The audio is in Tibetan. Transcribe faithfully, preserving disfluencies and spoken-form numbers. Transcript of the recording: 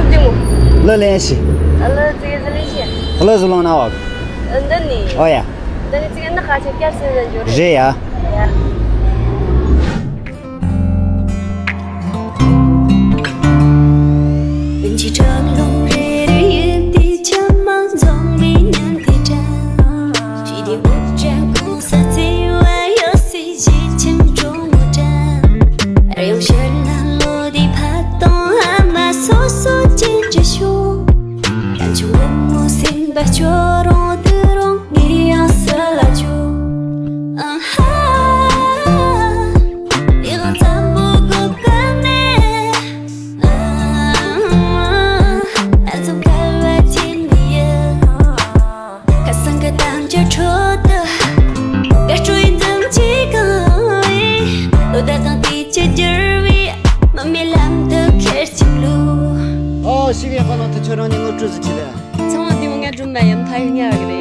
ལྟད་མོ། གླུ་ལེན་ཤི། ཨ་ལོ་ཙི་གེ་ཟི་ལེན་ཤི། གླུ་ཟུ་ལོང་ན་བ། ཨ་འདི་ནི། ཨོ་ཡ། འདི་ནི་ཙི་གེ་ནི་ཁ་ཆེ་ཀྱར་སེ་ཟ་འཇོ་རེད། རེད་ཡ། ཨོ་ཤི་བའི་ཁོ་ན་ཐུ་ཆོ་རང་ནས་ངོ་སྤྲོད་ཟིག་བྱེད་ལ། ཚང་མ་དེ་མོ་ང་སྒྲུབ་མ་ཡིན་ཕ་ཡུལ་ཉལ་བ་གི་རེད།